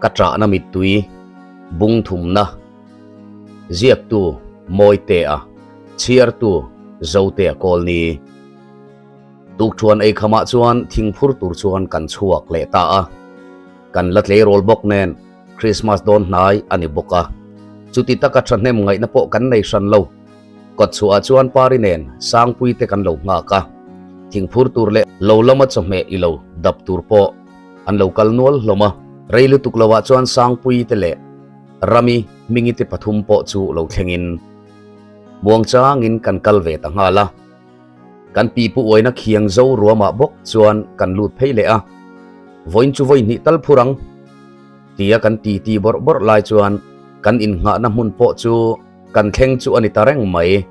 Ka ṭahna mittui bung thumna ziaktu Mawitea, chhiartu Zotea Kawlni. Tukṭhuan ei khamah chuan thingphur tur chuan kan chhuak leh ta a. Kan la tleirawl bawk nen Krismas dawn hnai a ni bawk a. Chuti taka ṭhahnem ngaihna pawh kan nei hran lo. Kawtchhuah chuan Pari nen Sangpui te kan lo nghak a. Thingphur tur leh lo lama chawhmeh i lo dap tur pawh an lo kal nual hlawm a. Rei lutuk lovah chuan Sangpui te leh Rami Hmingi te pathum pawh chu lo thlengin muangchangin kan kal ve ta nghal a. Kan pi pu uaina khiang zo ruamah bawk chuan kan lut phei leh a, vawiin chu vawi hnih tal phur ang tia kan ti ti bawrh bawrh lai chuan kan innghahna hmun pawh chu kan thleng chu a ni ta reng mai.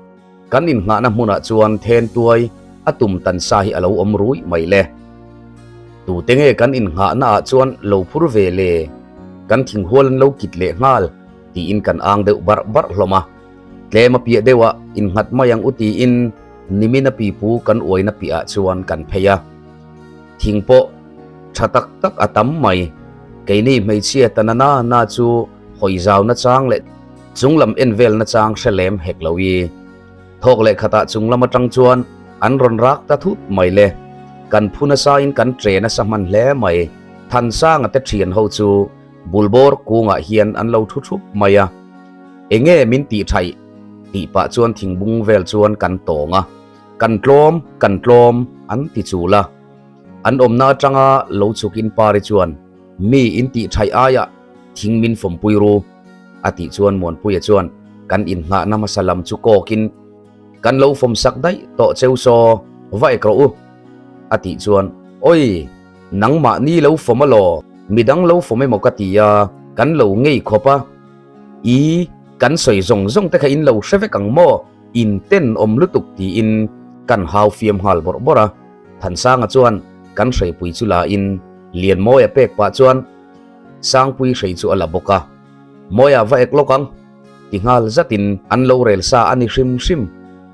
Kan innghahna hmunah chuan then tuai a tum tan sa hi a lo awm rui mai le. Tute nge kan innghahna ah chuan lo phur ve le? Kan thinghual an lo kit leh nghal tiin kan ang deuh barh barh hlawm a. Tlem a piah deuh ah innghat mai ang u tiin nimin a pipu kan uaina piah ah chuan kan phei a. Thing pawh tha tak tak a tam mai. Keini hmeichhia ta na na na chu hawi zau na chang leh chung lam en vel na chang hre lem hek lo i. Thawk leh khatah chung lam atang chuan an rawn rak ta thut mai le. Kan phu nasa in kan tre nasa hman hle mai. Thansanga te thian ho chu Bulbawr kungah hian an lo thu thup mai a, Enge min tih thaih? tih pah chuan thingbung vel chuan kan tawng a, Kan tlawm, kan tlawm an ti chul a. An awmna atanga lo chhukin Pari chuan, Mi in tih thaih aiah thing min fawmpui ru a tih chuan Muanpuia chuan kan innghahna hmasa lam chu kawkin, Kan lo fawm sak daih tawh cheu saw, va ek rawh u a tih chuan, Oi! Nangmah ni lo fawm alaw? Midang lo fawm emaw ka ti a, kan lo ngei khawp a. I, kan sawi zawng zawng te kha in lo hre vek ang maw? In ten awm lutuk tiin kan hau fiam nghal bawrh bawrh a. Thansanga chuan kan hreipui chu la in Lianmawia pek pah chuan Sangpui hrei chu a la bawk a. Mawia va ek lawk ang ti nghal zatin an lo rel sa a ni hrim hrim.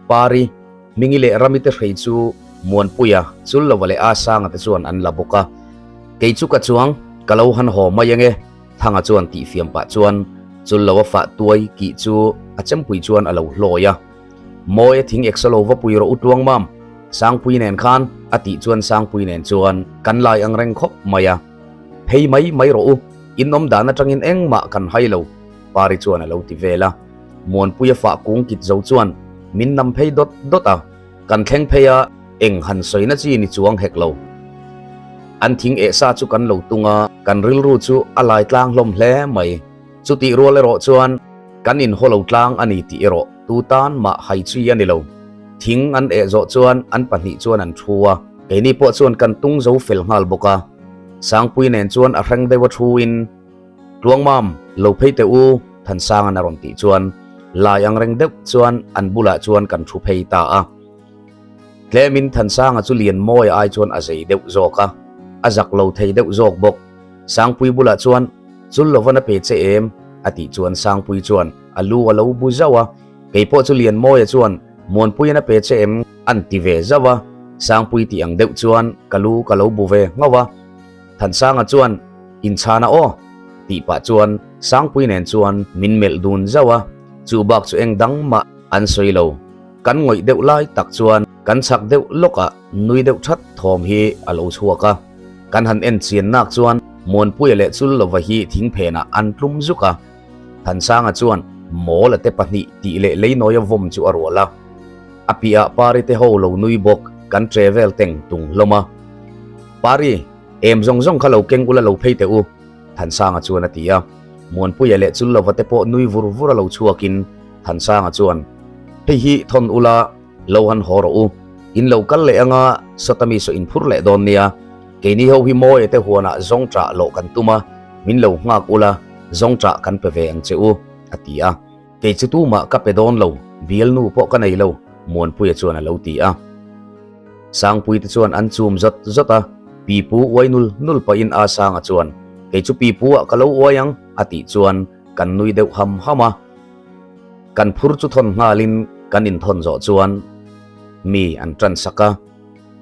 Pari. Hmingi leh Rami te hrei chu Muanpuia, Chullova leh Asanga te chuan an la bawk a. Kei chu ka chuang, ka lo han haw mai ange, Thanga chuan tihfiam pah chuan Chullova fah tuai kih chu a chempui chuan a lo hlawi a. Mawi a thing eksalo va pui rawh u tuang mam, Sangpui nen khan a tih chuan Sangpui nen chuan kan lai ang reng khawp mai a. Phei mai mai rawh u, in awm dan atangin engmah kan hai lo, Pari chuan a lo ti vel a. Muanpuia fah kung kit zo chuan min nam phei dawt dawt a, kan thleng phei a, eng han sawina chi ni chuang hek lo. An thing eh sa chu kan lo tung a, kan rilru chu a lai tlang hlawm hle mai. Chutih rual erawh chuan kan inhaw lo tlang a ni tih erawh tu tan mah hai chi a ni lo. Thing an eh zawh chuan an pahnih chuan an thu a, keini pawh chuan kan tung zo fel nghal bawk a. Sangpui nen chuan a hreng deuh a thu in, Tluangmam, lo phei teh u, Thansanga'n a rawn tih chuan lai ang reng deuh chuan an bulah chuan kan thu phei ta a. Tlemin Thansanga chu Lianmawia ai chuan a zei deuh zawk a, a zak lo thei deuh zawk bawk. Sangpui bulah chuan, Chul lovan a pe che em? a tih chuan Sangpui chuan a lu a lo bu zauh a, keipawh chu Lianmawia chuan, Muanpuian a pe che em? an ti ve zauh a, Sangpui tih ang deuh chuan ka lu ka lo bu ve nghauh a. Thansanga chuan, Inchhana aw! tih pah chuan Sangpui nen chuan min melh dun zauh a, chu bak chu eng dang mah an sawi lo. Kan ngawih deuh lai tak chuan kan chhak deuh lawkah nui deuh that thawm hi a lo chhuak a. Kan han en chian nak chuan Muanpuia leh Chullova hi thingphenah an tlum zuk a. Thansanga chuan Mawla te pahnih tih leh leinawi a vawm chu a rual a. A piahah Pari te ho lo nui bawk kan tre vel teng tung hlawm a. Pari, em zawng zawng kha lo keng ula lo phei teh u, Thansanga chuan a ti a. Muanpuia leh Chullova te pawh nui vur vur a lo chhuakin Thansanga chuan, Hei hi thawn ula lo han haw rawh u, in lo kal leh anga sawta mi saw in phur leh dawn nia. Keini ho hi Mawia te huanah zawng ṭah lawh kan tum a, min lo nghak ula zawng ṭah kan pe ve ang che u, a ti a. Kei chu tumah ka pe dawn lo, bialnu pawh ka nei lo, Muanpuia chuan a lo ti a. Sangpuite chuan an chum zawt zawt a, Pipu uai nul nul pahin A Sanga chuan, Kei chu Pipu ah ka lo uai ang, a tih chuan kan nui deuh ham ham a. Kan phur chu thawn nghalin kan inthawn zawh chuan mi an tan sak a,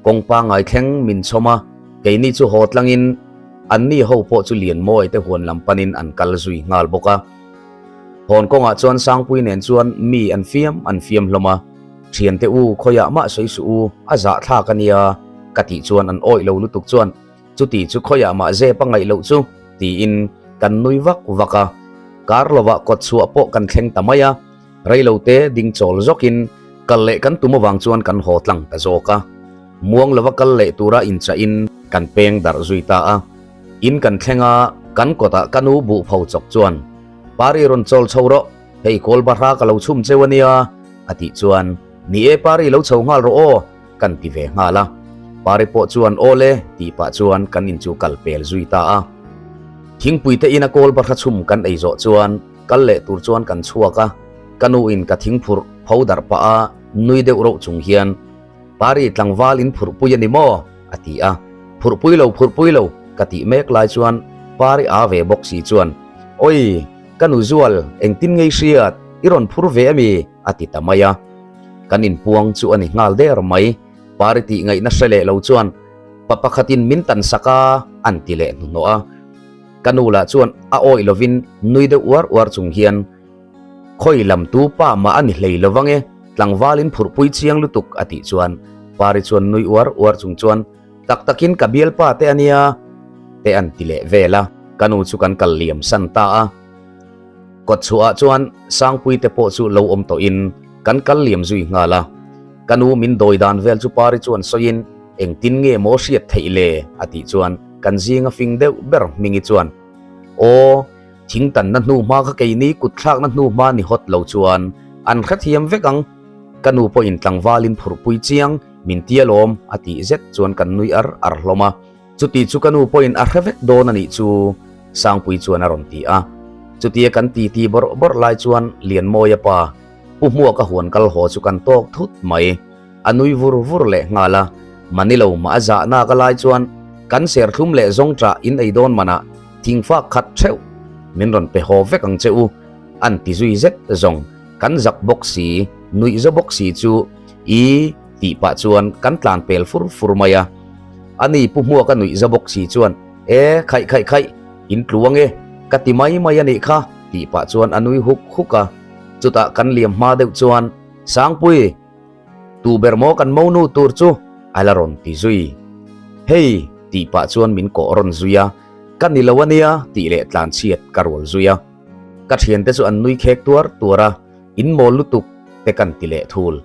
kawng pangngai thleng min chhawm a, keini chu haw tlangin. Anni ho pawh chu Lianmawi te huan lam panin an kal zui nghal bawk a. Hawn kawngah chuan Sangpui nen chuan mi an fiam an fiam hlawm a, Thiante u khawiah mah sawi suh u, a zahthlak a nia ka tih chuan an awih lo lutuk chuan chuti chu khawiah mah zep a ngaih loh chu tiin kan nui vak vak a. Kar lovah kawt chhuah pawh kan thleng ta mai a, reilote ding chawl zawkin kal leh kan tum avang chuan kan haw tlang ta zawk a. Muang lova kal leh tura inchahin kan peng darh zui ta a. In kan thleng a, kan kawtah ka nu buh pho chawk chuan, Pari rawn chawl chho rawh, hei kawl bahra ka lo chhum cheu a nia, a tih chuan, Ni e Pari lo chho nghal rawh aw, kan ti ve nghal a. Pari pawh chuan aw le tih pah chuan kan in chu kal pel zui ta a. Thingpui te ina kawl bahra chhum kan ei zawh chuan kal leh tur chuan kan chhuak a, ka nu in ka thingphurh pho darh pah a nui deuh roh chung hian, Pari tlangval in phurhpui a ni maw? a ti a. Phurhpui lo, phurhpui lo, ka tih mek lai chuan Pari a ve bawk si chuan, Oi, ka nu Zual, engtin ngei hriat, i rawn phur ve ami? a ti ta mai a. Kan inpuang chu a ni nghal der mai. Pari tih ngaihna hre leh lo chuan, Pa pakhatin min tan sak a, an ti leh hnuhnawh a. Ka nu lah chuan a awih lovin nui deuh uar uar chung hian, Khawi lam tu pa mah a ni hlei lo vang e, tlangvalin phurhpui chiang lutuk a tih chuan Pari chuan nui uar uar chung chuan tak takin ka bialpa te a nia te an ti leh vel a, ka nu chu kan kal liam san ta a. Kawtchhuah ah chuan Sangpui te pawh chu lo awm tawhin kan kal liam zui nghal a, ka nu min dawi dan vel chu Pari chuan sawiin engtin nge maw hriat theih le a tih chuan kan zinga fing deuh ber Hmingi chuan Aw. Thing tanna hnu hma kha keini kut thlakna hnu hma ni hawt lo chuan an hrethiam vek ang. Ka nu pawhin tlangvalin phurhpui chiang min ti alawm a tih zet chuan kan nui ar ar hlawm a. Chuti chu ka nu pawhin a hre vek dawn a nih chu Sangpui chuan a rawn ti a. Chutia kan titi bawrh bawrh lai chuan Lianmawia pa Pu Hmuaka huan kal haw chu kan tawk thut mai. A nui vur vur leh nghal a, Manilo mah a zah nak a lai chuan kan serthlum leh zawngṭah in ei dawn manah thingfak khat theuh min rawn pe haw vek ang che u, an ti zui zet zawng. Kan zak bawk si, nuih za bawk si chu i tih pah chuan kan tlan pel fur fur mai a. Ani Pu Hmuaka nuih za bawk si chuan, E, khaih khaih khaih, in tlu ange, ka ti mai mai a nih kha, tih pah chuan a nui huk huk a. Chutah kan liam hma deuh chuan, Sangpui! Tu ber maw kan monu tur chu a la rawn ti zui. Hei! tih pah chuan min kawh rawn zui a, ka ni lo a nia tih leh tlanchhiat ka rual zui a. Ka thiante chu an nui khek tuar tuar a, in mawl lutuk te kan ti leh thul.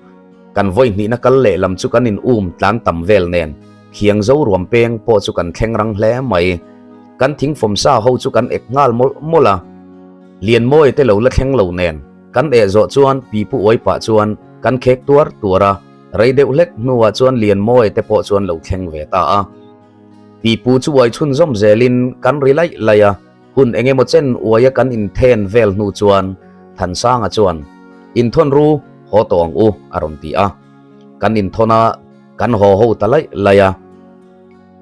Kan vawi hnihna kal leh lam chu kan in um tlan tam vel nen khiang zo ruam peng pawh chu kan thleng rang hle mai. Kan thingfawm sa ho chu kan ek nghal mawlh mawlh a. Lianmawi te lo la thleng lo nen Kan eh zawh chuan pi pu uai pah chuan kan khek tuar tuar a, rei deuh hlek hnuah chuan Lianmawi te pawh chuan lo thleng ve ta a. Pi pu chu uai chhunzawm zelin kan ri laih laih a, hun eng emaw chen uaia kan inthen vel hnu chuan Thansanga chuan, Inthawn ru, haw tawh ang u, a rawn ti a. Kan inthawn a, kan haw ho ta laih laih a.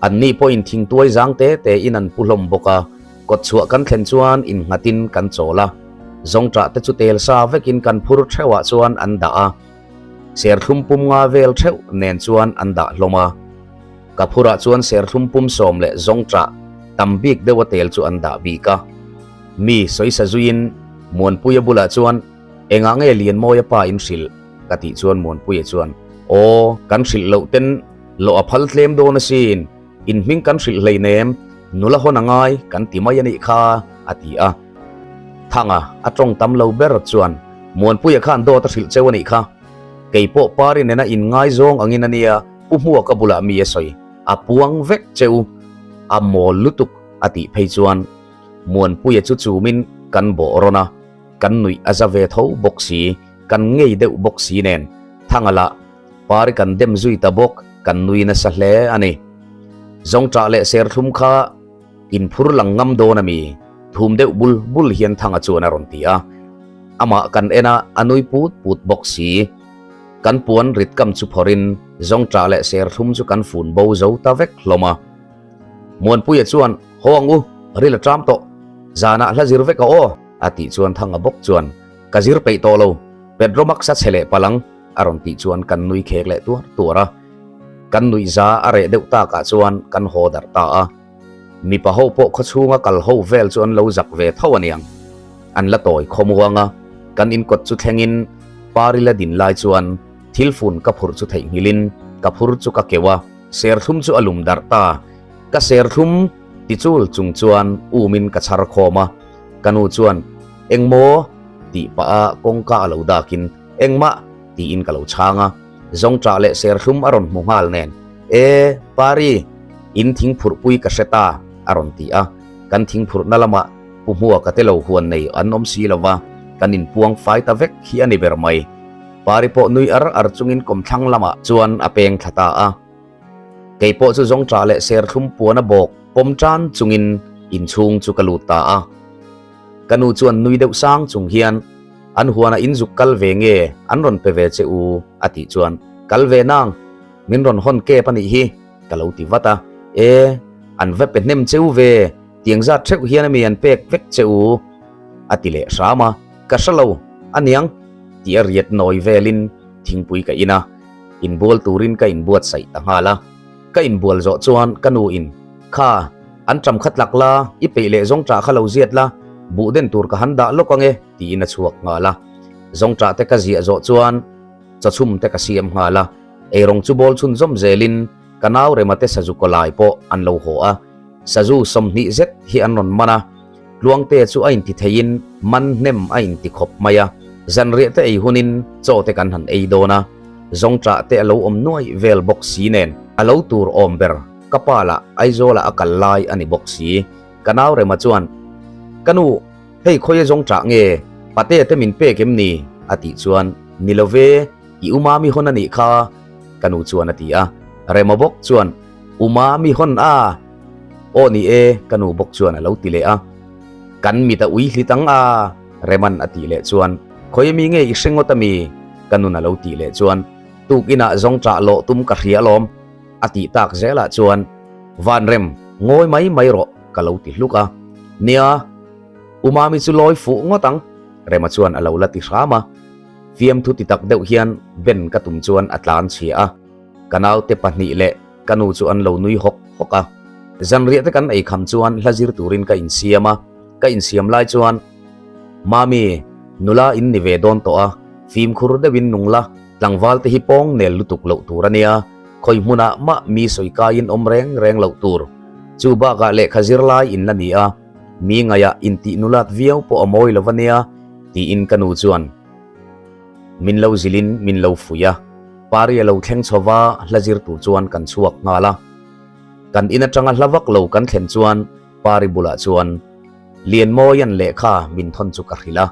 Anni pawhin thingtuai zang te te in an pu hlawm bawk a, kawtchhuah kan thlen chuan innghatin kan chawl a. Zawngṭah te chu tel sa vekin kan phur theuhah chuan an dah a, serthlum pum nga vel theuh nen chuan an dah hlawm a. Ka phurah chuan serthlum pum sawm leh zawngṭah tam bik deuha tel chu an dah bik a. Mi sawisa zuiin Muanpuia bulah chuan engah nge Lianmawia pa in hrilh? ka tih chuan Muanpuia chuan, Aw, kan hrilh loh ten Lawh a phal tlem dawn asin, in hming kan hrilh hleinem, nula hawn a ngai kan ti mai a nih kha, a ti a. Thanga a tawng tam lo ber chuan Muanpuia khan dawt a hrilh cheu a nih kha. Kei pawh Pari nena inngaizawng angin a nia, Pu Hmuaka bulah mi a sawi, a puang vek cheu, a mawl lutuk a tih phei chuan Muanpuia chu chumin kan bawh rawn a, kan nuih a za ve tho bawk si, kan ngei deuh bawk si nen Thanga lah Pari kan dem zui ta bawk, kan nui nasa hle a ni. Zawngṭah leh serthlum kha inphur lang ngam dawn a mi? Thum deuh bul bul hian Thanga chuan a rawn ti a. Amah kan en a, a nui put put bawk si. Kan puan rit kam chu phawrhin zawngṭah leh serthlum chu kan fun bo zo ta vek hlawm a. Muanpuia chuan, Haw ang u, ril a ṭam tawh. Zanah hla zir vek a aw, a tih chuan Thanga bawk chuan, Ka zir peih tawh lo, Petromax a chhe leh palh ang. A rawn tih chuan kan nui khek leh tuar tuar a, kan nuih za a reh deuh takah chuan kan haw darh ta a. Mipa ho pawh khawchhunga kal ho vel chu an lo zak ve tho aniang. An la tawi khawmuang a, kan inkawt chu thlengin Pari la din lai chuan thil fun ka phurh chu theihnghilhin ka phur chu ka keuh a, serthlum chu a lum darh ta. Ka serthlum ti chul chung chuan umin ka chhar khawm a, ka nu chuan, Engmaw? tih pah a kawngka a lo dakin, Engmah? tiin ka lo chhang a. Zawngṭah leh serthlum a rawn hmu nghal nen, E, Pari, in thingphurhpui ka hre ta, a rawn ti a. Kan thingphurhna lamah Pu Hmuaka te lo huan nei an awm si lo va, kan inpuang fai ta vek hi a ni ber mai. Pari pawh nui ar ar chungin kawmthlang lamah chuan a peng thla ta a. Kei pawh chu zawngṭah leh serthlum puan a bawk pawm tan chungin inchhung chu ka lut ta a. Ka nu chuan nui deuh sang chung hian, An huanah in zuk kal ve nge an rawn pe ve che u? a tih chuan, Kal ve nang, min rawn hawn kep a nih hi, ka lo ti vat a. E, an va pe hnem che u ve, tiang zat theuh hian ami an pek vek che u? a ti leh hram a. Ka hre lo, aniang, tih a riat nawi velin thingpui ka in a, inbual turin ka inbuatsaih ta nghal a. Ka inbual zawh chuan ka nu in, Kha, an ṭam kha tlak la, i peih leh zawngṭah kha lo ziat la, buh den tur ka han dah lawk ang e, tiin a chhuak nghal a. Zawngṭah te ka ziah zawh chuan chawchhum te ka siam nghal a, eirawng chu bawl chhunzawm zelin ka nau Rema te sazu kawlai pawh an lo haw a. Sazu 20 zet hi an rawn man a, Tluangte chu a inti theiin man hnem a inti khawp mai a. Zanriah te ei hunin chaw te kan han ei dawn a, zawngṭah te a lo awm nuai vel bawk si nen a lo tur awm ber. Ka pa lah Aizawlah a kal lai a ni bawk si. Ka nau Rema chuan, Ka nu, hei khawi a zawng ṭah nge? Patea te min pek em ni? a tih chuan, Ni lo ve, i u Mami hawn a nih kha, ka nu chuan a ti a. Rema bawk chuan, U Mami hawn a? Aw ni e, ka nu bawk chuan a lo ti leh a. Kan mit a ui hlit ang a, Rema'n a tih leh chuan, Khawi ami nge i hre ngawt ami? ka nun a lo tih leh chuan, Tukinah zawng ṭah lawh tum ka hria alawm. A tih tak zelah chuan, Vanrem, ngawi mai mai rawh, ka lo ti hluk a. Nia, U Mami chu lawi fuh ngawt ang, Rema chuan a lo la ti hram a. Fiamthu ti tak deuh hian Ben ka tum chuan a tlan chhia a. Ka naute pahnih leh ka nu chu an lo nui hawk hawk a. Zanriah te kan ei kham chuan hla zir turin ka insiam a. Ka insiam lai chuan, Mami, nula in ni ve dawn tawh a, fimkhur deuhin nung la, Tlangval te hi pawng nel lutuk loh tur a nia, khawi hmunah mah mi sawi kaiin awm reng reng loh tur. Chu bakah lehkha zirlai in la ni a, mi ngaihah intih nulat viau pawh a mawi lo va nia, tiin ka nu chuan min lo zilhin min lo fuih a. Pari a lo thleng chho va, hla zir tur chuan kan chhuak nghal a. Kan in atanga hla vak lo kan thlen chuan Pari bulah chuan Lianmawia'n lehkha min thawn chu ka hrilh a,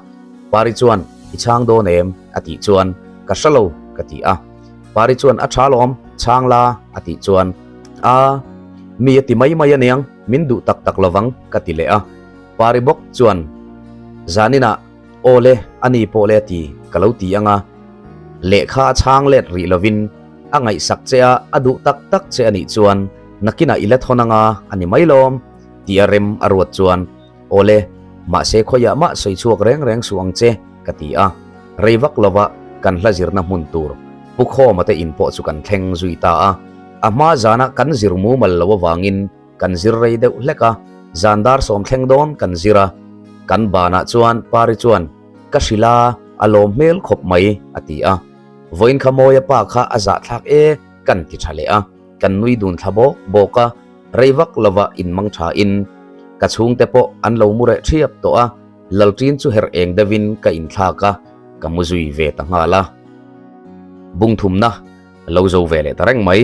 Pari chuan, I chhang dawn em? a tih chuan, Ka hre lo, ka ti a. Pari chuan, A tha lawm, chhang la, a tih chuan, A, mi a ti mai mai aniang, min duh tak tak lovang, ka ti leh a. Pari bawk chuan, Zaninah, aw le, a ni pawh le a ti, ka lo ti ang a. Lehkha a chhang let rih lovin, a ngaihsak che a, a duh tak tak che a nih chuan, nakinah i la thawn anga a ni mai lawm. Tia rem a ruat chuan, Awle, mahse khawiah mah sawi chhuak reng reng suh ang che, ka ti a. Rei vak lova kan hla zirna hmun tur Pu Khawma te in pawh chu kan thleng zui ta a. A hma zana kan zir mumal lo avangin kan zir rei deuh hlek a, zan dar sawm thleng dawn kan zir a. Kan banah chuan Pari chuan, Ka hrilh a, a lawm hmel khawp mai, a ti a. Vawiin kha Mawia pa kha a zahthlak e, kan ti tha leh a. Kan nui dun thla bawk bawk a, rei vak lova inmang tha in ka chhungte pawh an lo mu reh thiap tawh a, Lalṭin chu herh eng deuhin ka inthlak a, ka mu zui ve ta nghal a. Bungthumna lo zo ve leh ta reng mai.